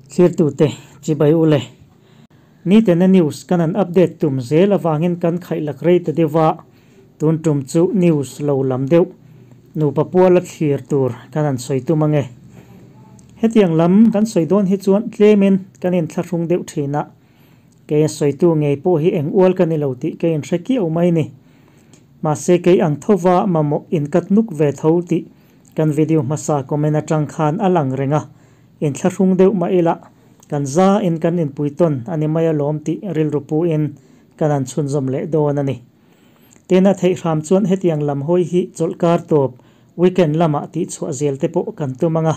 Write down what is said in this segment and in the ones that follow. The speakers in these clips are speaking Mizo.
Thirtute chibai ule. Nitena news kan an update tum zel awangin kan khaihlak rei ta deuha tun tum chu news lo lam deuh nupa puala thlir tur kan an sawi tum ange. Hetiang lam kan sawi dawn hi chuan tlemin kan inthlahrung deuh thin a, kei a sawitu ngei pawh hi eng ual ka ni lo tih ka inhre kiau mai ni. Mahse kei ang thova mamawh inkat nuk ve tho tih kan video hmasa comment atang khan a lang reng a, inthlahrung deuh mah ila kan za in kan inpui tawn a ni mai alawm tih rilru pu in kan han chhunzawm leh dawn a ni. Tin a theih hram chuan hetiang lam hawi hi chawlhkar tawp weekend lamah tih chhuah zel te pawh kan tum ang a,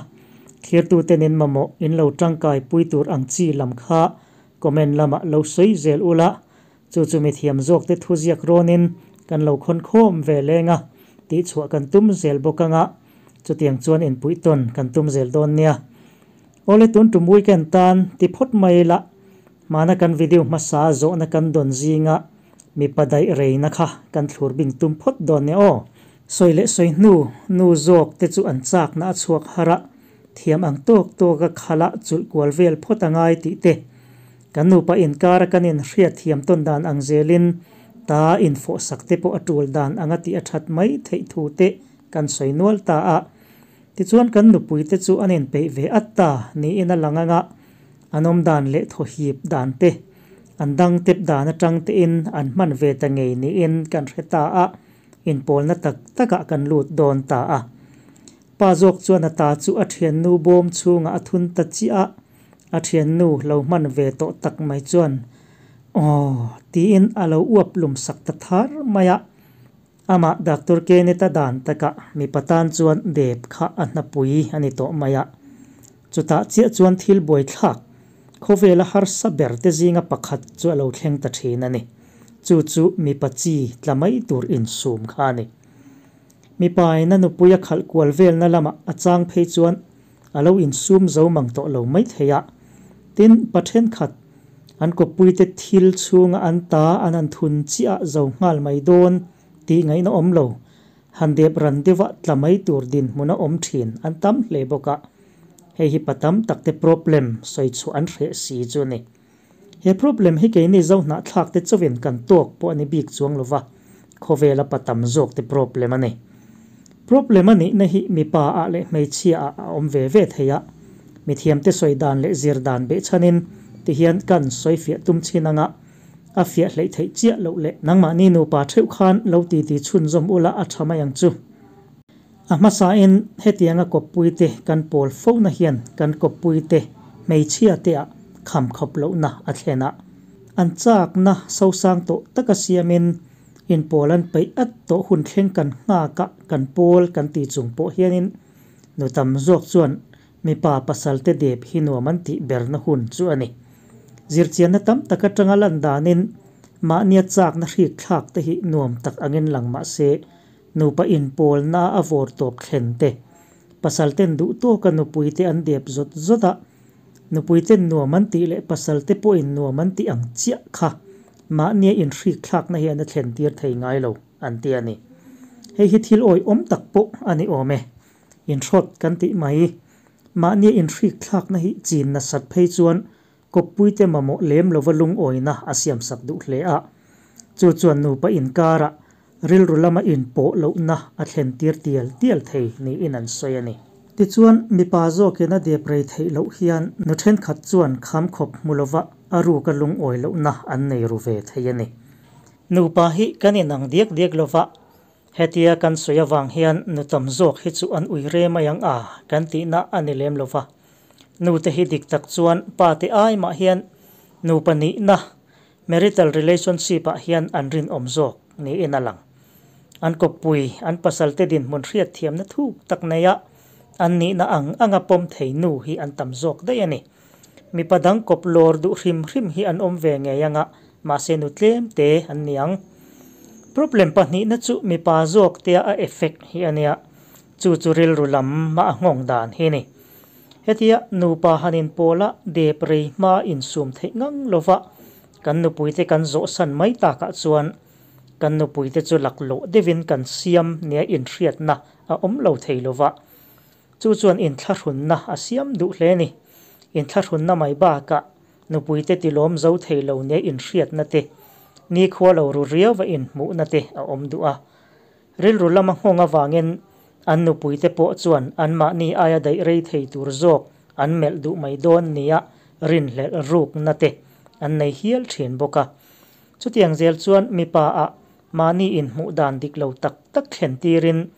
thlirtuten in mamawh in lo tangkai pui tur ang chi lam kha comment lamah lo sawi zel ula, chu chu mithiam zawk te thuziak rawnin kan lo khawn khawm ve leng a, tih chhuah kan tum zel bawk ang a, chutiang chuan inpuih tawn kan tum zel dawn nia. Awle tun tum weekend tan ti phawt mai ila, hmana kan video hmasa zawhna kan dawn zinga mipa daih reina kha kan thlur bing tum phawt dawn nia aw. Sawi leh sawi hnu nu zawk te chu an chakna a chhuak har a, thiam ang tawk tawk a khala chulh kual vel phawt a ngai tih te. Kan nupa inkara kan inhriat thiam tawn dan ang zelin ta infawhsak te pawh a tul dan anga tih a that mai theih thu te kan sawi nual ta a. Tichuan kan nupui te chu an inpeih ve at ta niin a lang anga an awm dan leh thawhip dan te, an dang tep dan atang tein an hman ve ta ngei niin kan hre ta a, inpawlna tak takah kan lut dawn ta a. Pa zawk chuan a ta chu a thiannu bawm chhungah a thun ta chiah a, a thiannu lo hman ve tawh tak mai chuan Aw tiin a lo uap lum sak ta thar mai a. Amah Doctor Kenneth-a dan takah mipa tan chuan dep kha a hnapui a ni tawh mai a. Chutah chiah chuan thil buaithlak, khawvela harsa ber te zinga pakhat chu a lo thleng ta thin a ni. Chu chu mipa chi tla mai tur insum kha a ni. Mipa in a nupui a khalh kual velna lamah a chang phei chuan a lo insum zo mang tawh lo mai thei a. Tin, pa thenkhat an kawppuite thil chhunga an ta an han thun chiah zo nghal mai dawn tih ngaihna awm lo. Han dep ran deuha tla mai tur dinhmun a awm thin an tam hle bawk a. Hei hi pa tam takte problem sawi chhuah an hreh si chu a ni. He problem hi keini Zohnahthlak te chauhin kan tawk pawh a ni bik chuang lova, khawvela pa tam zawk te problem a ni. Problem a nihna hi mipa ah leh hmeichhia ah a awm ve ve thei a, mithiamte sawi dan leh zir dan behchhanin tihian kan sawi fiah tum chin anga a fiah hleih theih chiah loh leh nangmahni nupa theuh khan lo titi chhunzawm ula a tha mai ang chu. A hmasain hetianga kawppuite kan pawl fona hian kan kawppuite hmeichhia te ah kham khawp lohna a thlen a, an chakna sosang tawh taka siamin inpawl an peih at tawh hun thleng kan nghak a, kan pawl kan tih chung pawh hianin nu tam zawk chuan mipa pasalte dep hi nuam an tih berna hun chu a ni. Zirchianna tam tak atanga lan danin mahnia chakna hrik thlak te hi nuam tak angin lang mah se Nupa inpawlna a vawr tawp thlen te, pasalten duh tawka nupuite an dep zawt zawt a, nupuiten nuam an tih leh pasalte pawhin nuam an tih ang chiah kha mahnia inhrikthlakna hian a thlen tir thei ngai lo an ti a ni. Hei hi thil awihawm tak pawh a ni awm e. Inhrawt kan tih mai. Mahnia inhrikthlakna hi chin nasat phei chuan kawppuite mamawh lem lova lungawina a siamsak duh hle a. Chu chuan nupa inkarah Rilru lama inpawh lohna a thlen tir tial tial thei niin an sawi a ni. Tichuan, mipa zawkin a dep rei theih loh hian nu thenkhat chuan kham khawp hmu lova a ruka lungawi lohna an nei ru ve thei a ni. Nupa hi kan inang diak diak lova, hetia kan sawi avang hian nu tam zawk hi chu an ui re mai ang a kan tihna a ni lem lova. Nute hi dik tak chuan pate ai mah hian nupa nihna Marital relationship ah hian an rinawm zawk niin a lang. An kawppui, an pasalte dinhmun hriatthiamna thuk tak nei a, an nihna ang anga pawm thei nu hi an tam zawk daih a ni. Mipa dang kawp lawr duh hrim hrim hi an awm ve ngei anga, mahse nu tlem te an ni ang. Problem pahnihna chu mipa zawk tea a effect hi a nia, chu chu rilru lam a nghawng dan hi ni. Hetia nupa han inpawla dep rei hma insum theih ngang lova kan nupuite kan zawhsan mai takah chuan kan nupuite chu laklawh deuhin kan siam nia inhriatna a awm lo thei lova, chu chuan inthlahrunna a siam duh hle a ni. Inthlahrunna mai bakah nupuite tilawm zo thei lo nia inhriatna te, nikhua lo ru riauva inhmuhna te a awm duh a. Rilru lama nghawng avangin an nupuite pawh chuan anmahni aia daih rei thei tur zawk an melh duh mai dawn nia rinhlelh rukna te an nei hial thin bawk a. Chutiang zel chuan mipa ah mahni inhmuh dan dik lo tak tak thlen tirin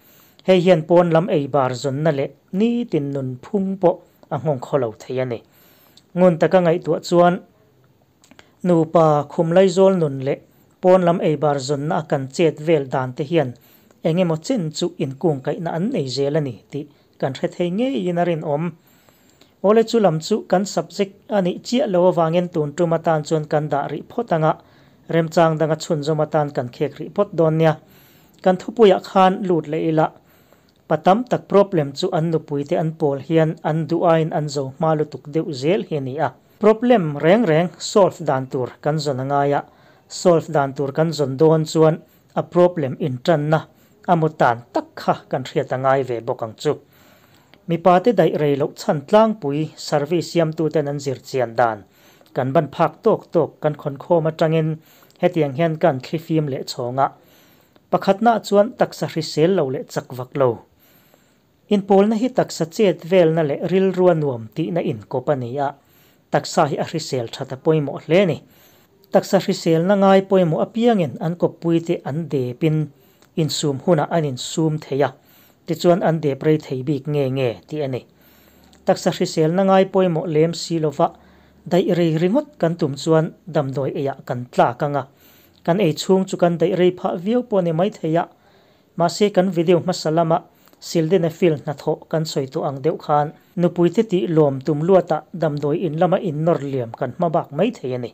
hei hian pawn lam ei bar zawnna leh nitin nun phung pawh a nghawng khaw lo thei a ni. Ngun taka ngaihtuah chuan nupa khum laizawl nun leh pawn lam ei bar zawnna a kan chet vel dan te hian eng emaw chen chu inkungkaihna an nei zel a ni tih kan hre thei ngeiin a rinawm. Awle chu lam chu kan subject a nih chiah lo avangin tun tum atan chuan kan dah rih phawt anga remchang danga chhunzawm atan kan khek rih phawt dawn nia. Kan thupuiah khan lut leh ila pa tam tak problem chu an nupuite an pawl hian an duh aiin an zo hma lutuk deuh zel hi a ni a. Problem reng reng solve dan tur kan zawn a ngai a, solve dan tur kan zawn dawn chuan a problem intanna a mu tan tak kha kan hriat a ngai ve bawk ang chu. Mipate daih rei loh chhan tlangpui survey siamtuten an zir chian dan kan ban phak tawk tawk kan khawnkhawm atangin hetiang hian kan thlifim leh chhawng a. Pakhatnaah chuan taksa hrisel lo leh chak vak lo. Inpawlna hi taksa chet velna leh rilrua nuam tihna inkawp a ni a, taksa hi a hrisel that a pawimawh hle a ni. Taksa hriselna ngai pawimawh apiangin an kawppuite an depin insum hunah an insum thei a, tichuan an dep rei thei bik nge nge tih a ni. Taksa hriselna ngai pawimawh lem si lova daih rei ringawt kan tum chuan damdawi eiah kan tlak ang a, kan ei chhung chu kan daih rei phah viau pawh a ni maithei a. Mahse kan video hmasa lama sildenafil hnathawh kan sawi tawh ang deuh khan nupuite tih lawm tum luatah damdawi in lama innawr liam kan hma bak mai thei a ni.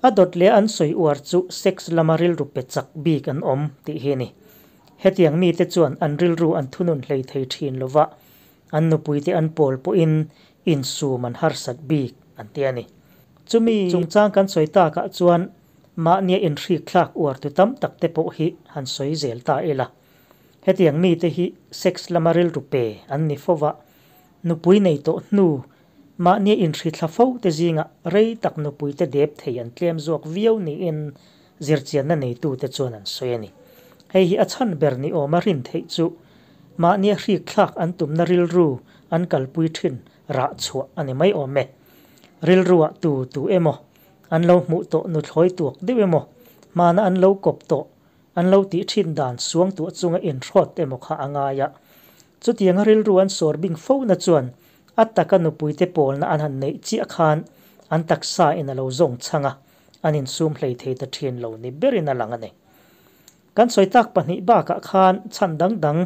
A dawt leh an sawi uar chu sex lama rilru pe chak bik an awm tih hi a ni. Hetiang mite chuan an rilru an thunun hlei thei thin lova, an nupuite an pawl pawhin insum an harsat bik an ti a ni. Chumi chungchang kan sawi takah chuan Mahnia inhrikthlak uar tu tam tak te pawh hi han sawi zel ta ila. Hetiang mite hi sex lama rilru pe an ni fo va, nupui nei tawh hnu mahnia inhrithla fo te zingah rei tak nupui te dep thei an tlem zawk viau niin zirchianna neitute chuan an sawi a ni. Hei hi a chhan ber ni awma rin theih chu mahnia hrikthlak an tumna rilru an kalpui thin rah chhuah a ni mai awm e. Rilruah tu tu emaw An lo hmuh tawh nuthlawi tuak deuh emaw, hmana an lo kawp tawh, an lo tih thin dan suang tuah chunga inhrawt emaw kha a ngai a. Chutianga rilru an sawr bing fo na chuan a taka nupuite pawlna an han neih chiah khan an taksa in a lo zawng chhang a, an insum hlei thei ta thin lo ni berin a lang a ni. Kan sawi tak pahnih bakah khan chhan dang dang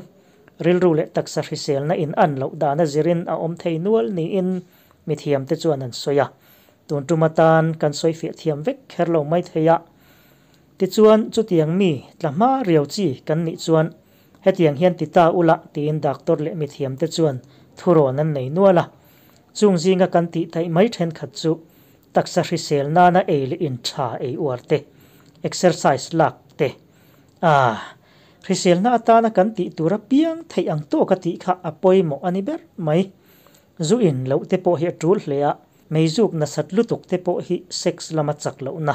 rilru leh taksa hriselna in an loh dana zirin a awm thei nual niin mithiamte chuan an sawi a. Tun tum atan kan sawi fiah thiam vek kher lo mai thei a. Tichuan chutiang mi tla hma riau chi kan nih chuan hetiang hian ti ta ula tiin doctor leh mithiamte chuan thurawn an nei nual a. Chung zinga kan tih theih mai thenkhat chu Taksa hrisel nana ei leh in tha ei uar te, exercise lak te, ah, hriselna atana kan tih tur apiang theih ang tawka tih kha a pawimawh a ni ber mai. Zu in loh te pawh hi a tul hle a, meizuk nasat lutuk te pawh hi sex lama chak lohna,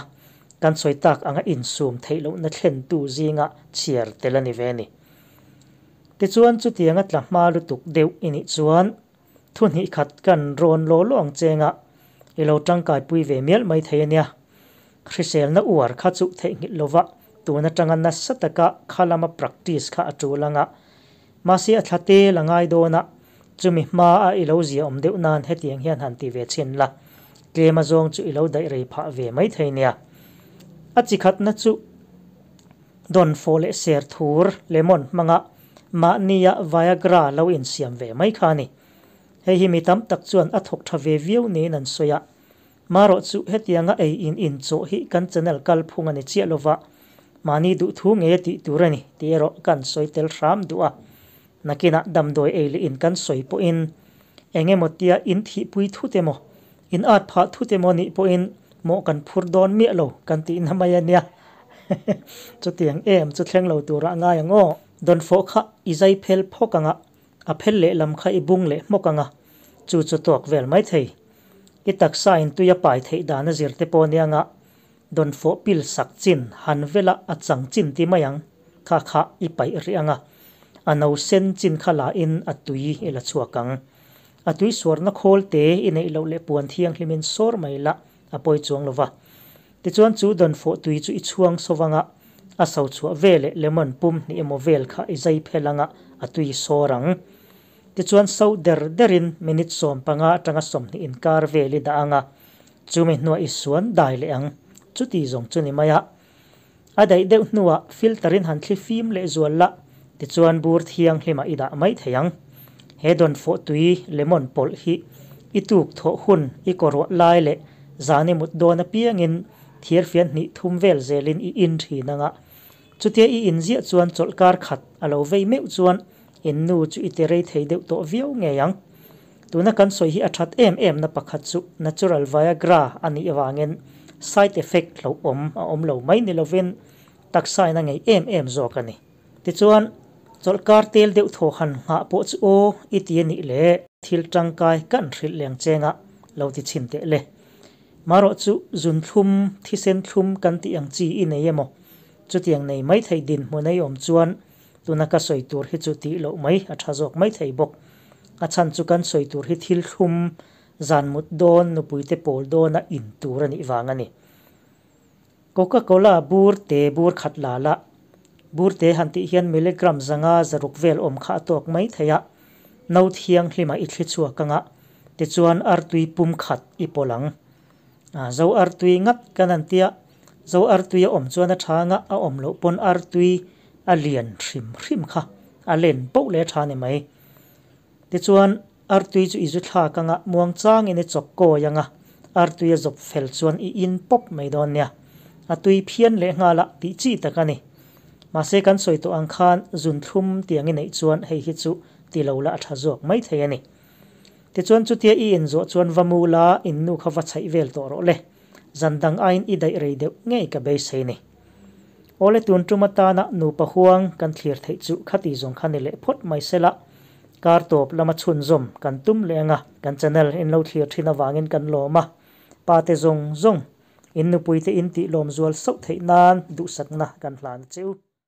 kan sawi tak anga insum theih lohna thlentu zinga chhiar tel a ni ve a ni. Tichuan chutianga tla hma lutuk deuh i nih chuan Thu hnih khat kan rawn law law ang cheng a, i lo tangkaipui ve mial mai thei a nia. Hriselna uar kha chu theihnghilh lova tun atanga nasa taka kha lama practice kha a tul ang a. Mahse a thla tel a ngai dawn a, chumi hma a i lo zia awm deuh nan hetiang hian han ti ve chhin la, tlem a zawng chu i lo daih rei phah ve mai thei nia. A chi khatna chu dawnfawh leh ser thur lemon hmanga Mahnia Viagra lo insiam ve mai kha a ni. Hei hi mi tam tak chuan a thawk tha ve viau niin an sawi a. Marawh chu hetianga ei in inchawh hi kan channel kalphung a ni chiah lova, mahni duhthu ngei a tih tur a ni tih erawh kan sawi tel hram duh a. Nakinah damdawi ei leh in kan sawi pawhin eng emaw tia in thihpui thut emaw, in at phah thut emaw nih pawhin mawh kan phur dawn miah lo kan tihna mai a nia. Chutiang em chu thleng lo turah ngai ang aw. Dawnfawh kha i zai phel phawk ang a, a phel lehlam kha i bung leh hmawk ang a. Chu chu tawk vel mai thei. I taksa in tui a pai theih dan a zir te pawh nia nga dawnfawh pil sak chin han vela a chang chin ti mai ang kha kha i paih rih anga a no sen chin kha la in a tui i la chhuak ang. A tui suarna khawl te i neih loh leh puan thianghlimin sawr mai la a pawi chuang lova. Tichuan chu dawnfawh tui chu i chhuang sawvang a, a so chhuah veleh lemon pum hnih emaw vel kha i zai phel anga a tui sawr ang. Tichuan so der derin minute 15 atanga 20 inkar vel i dah anga chumi hnuah i suan dai leh ang. Chuti zawng chu ni mai a. A daih deuh hnuah filter in han thli fim leh zual la, tichuan bur thianghlimah i dah mai thei ang. He dawnfawh tui lemon pawlh hi i tuk thawh hun i kawruah lai leh zan i mut dawn apiangin thirfian hnih thum vel zelin i in thin anga chutia i inziah chuan chawlhkar khat a lo vei meuh chuan in nu chu i ti rei thei deuh tawh viau ngei ang. Tuna kan sawi hi a that em em na pakhat chu natural Viagra a nih avangin side effect hlauhawm a awm lo mai ni lovin taksa in a ngei em em zawk a ni. Tichuan, chawlhkar tel deuh thaw han nghah pawh chu aw i ti a nih le. Thil tangkai kan hrilh leng chenga lo ti chhin teh le. Marawh chu zun thlum, thisen thlum kan tih ang chi i nei emaw? Chutiang nei mai thei dinhmun ei awm chuan tuna ka sawi tur hi chu tih loh mai a tha zawk mai thei bawk. A chhan chu kan sawi tur hi thil thlum, zan mut dawn, nupuite pawl dawna in tur a nih vang a ni. Coca Cola bur te bur khat la la. Bur te han tih hian milligram 500 600 vel awm kha a tawk mai thei a. No thianghlima i thli chhuak anga tichuan artui pum khat i pawlh ang. Zo artui ngat kan han tia, zo artui a awm chuan a tha anga a awm loh pawn artui a lian hrim hrim kha a len poh leh a tha ni mai. Tichuan, artui chu i zu thlak anga muangchangin i chawk kawi anga artui a zawp fel chuan i in pawp mai dawn nia. A tui phian leh nghal a tih chi tak a ni. Mahse kan sawi tawh ang khan zun thlum tiang i neih chuan hei hi chu ti lo la a tha zawk mai thei a ni. Tichuan chutia i inzawh chuan va mu la in nu kha va chhaih vel tawh rawh le. Zan dang aiin i daih rei deuh ngei ka beisei ni. Awle tun tum atana nupa huang kan thlir theih chu khati zawng kha ni leh phawt mai sela, kar tawp lama chhunzawm kan tum leh anga kan channel in lo thlir thin avangin kan lawm a, pa te zawng zawng in nupuite in tih lawm zual sauh theih nan duhsakna kan hlan a che u.